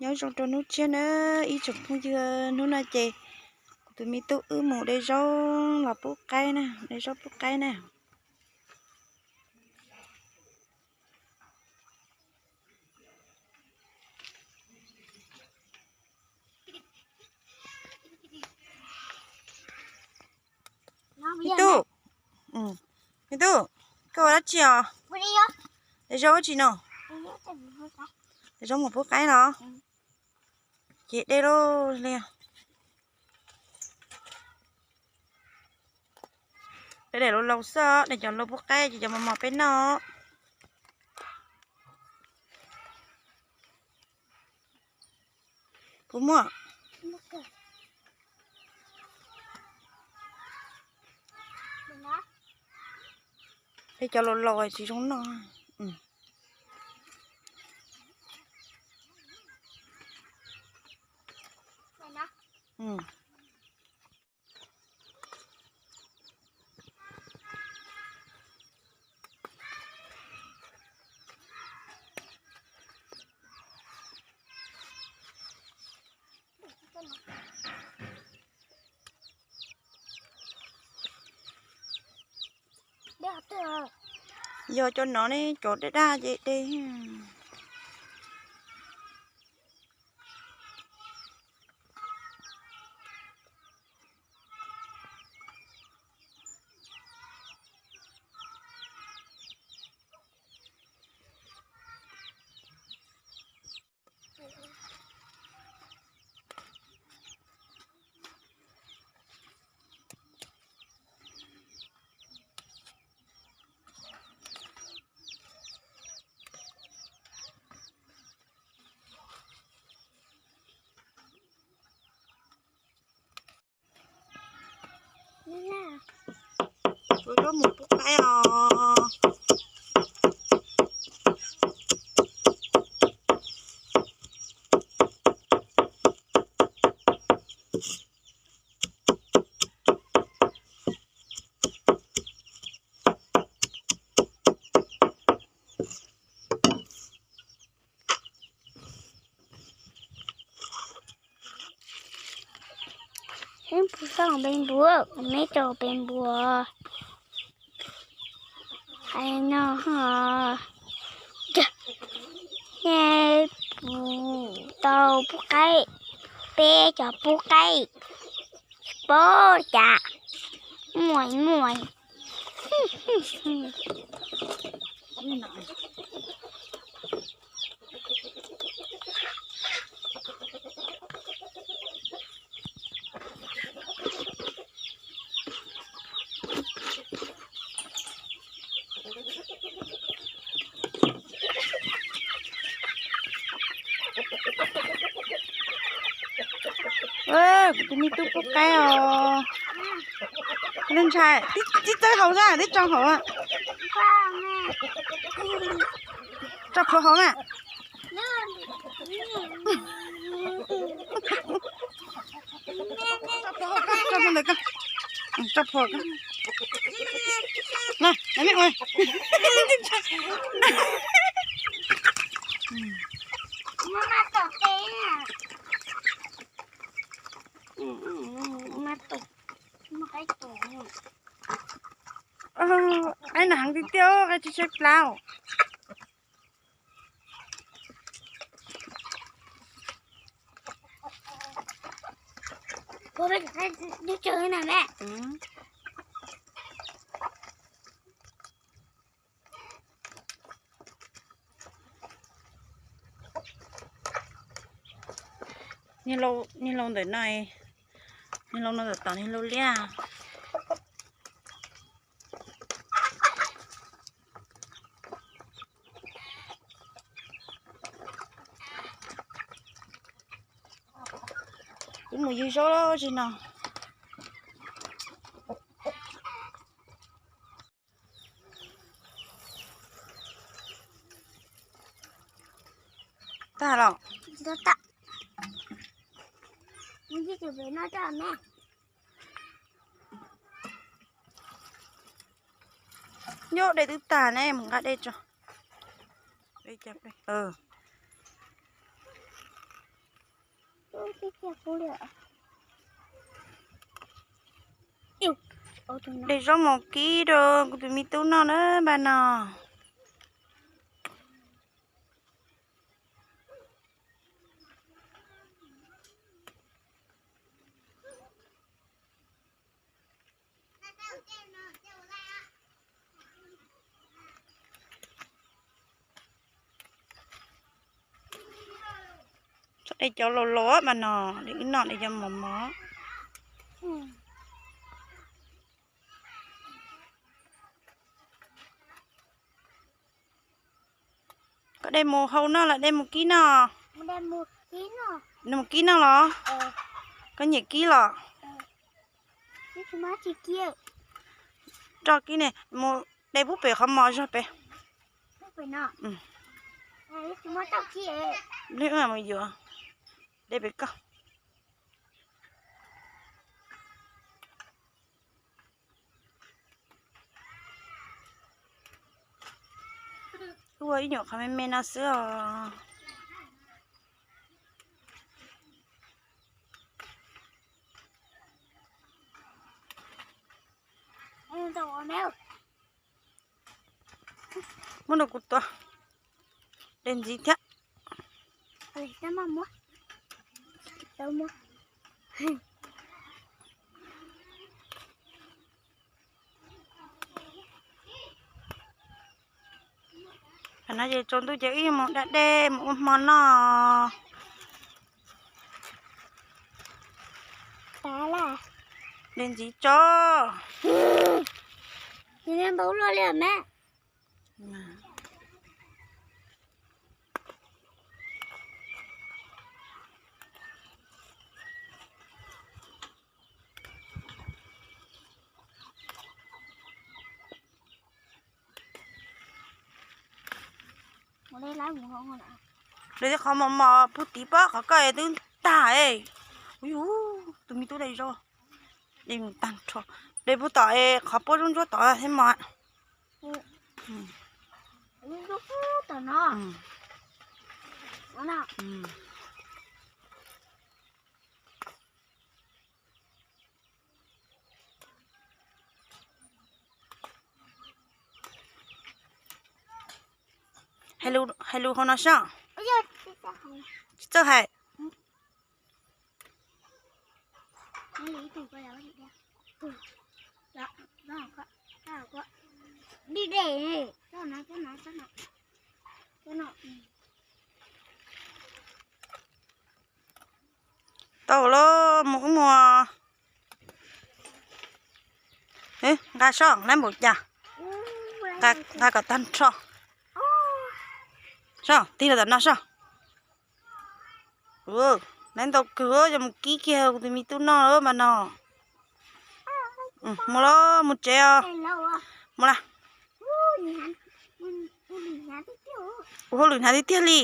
Nyob zoo rau hnub tshiab na ib tsoom phooj ywg, hnub no ces kuv tus me tub wb mus de zaub los pub qaib na, de zaub pub qaib na. Me tub, me tub, koj ua dab tsi os? De zaub dab tsi no? De zaub mus pub qaib los? Ces de lauj li. Peb daim laus laus xwb, daim cov laus pub qaib ces cov mos mos peb noj. Puas muaj? Peb cov laus laus tsis zoo noj. Yog cov no ne, cov daj daj ces de. Tus zaub mus pub qaib os. Ib puas xoj peb npua, meb rau peb npua. Hais no ho, nej pub tau pub qaib, peb cov pub qaib, pub cas, muaj muaj. Kuv tus me tub pub qaib os. Ntshai, tib txawb hauv xwb, tib tso hauv. Tso plhuav hauv na. Tso plhuav ntawm ko. Tso plhuav ko. Na, na, qaib no heev tiag tiag, qaib tshaib tshaib plab. Niag laus ntawm no, niag laus no ntawm tom niag laus liab. Kuv mus ywg zaub lawm no. Tag los? Nyob de twb tag ne, mus nqa de tso. De zaub mos kib rau kuv tus me tub noj na npaj no. Txhob de cov laus laus mas no, de wb noj de cov mos mos. Koj de mus hau noj los de mus kib noj? De mus kib noj los? Koj nyiam kib los? Roj kib ne, mus de pub pem qhov mos zog pem. Mus yuav, de pem koj. Ua ib nyuam qhov me me no xwb os. Muab rau kuv tua. De ntxiv thiab. Tam no ces tsaus ntuj ces wb yuav mus da dej mus ua hmo noj. De ntxiv tso. De qhov mos mos puag tid pob qhov koj twb tag es. Ub, tus me tub de zaub. De mus tag nrho. De puag tom es qhov puab ntsuab ntsuab tod thiab mos. Hais lus hauv no soj. Tsis txawj hais. Tau lawm, mus wb mus. Nqa soj, lab npaum cas. Nqa kom tag nrho. Soj, tig los tom no soj. Lab ntau kawg, yuav mus kib kiag kuv tus me tub noj lawm mas no. Mus los, mus tsev os. Mus las. Ua hauj lwm hnav tiag tiag li.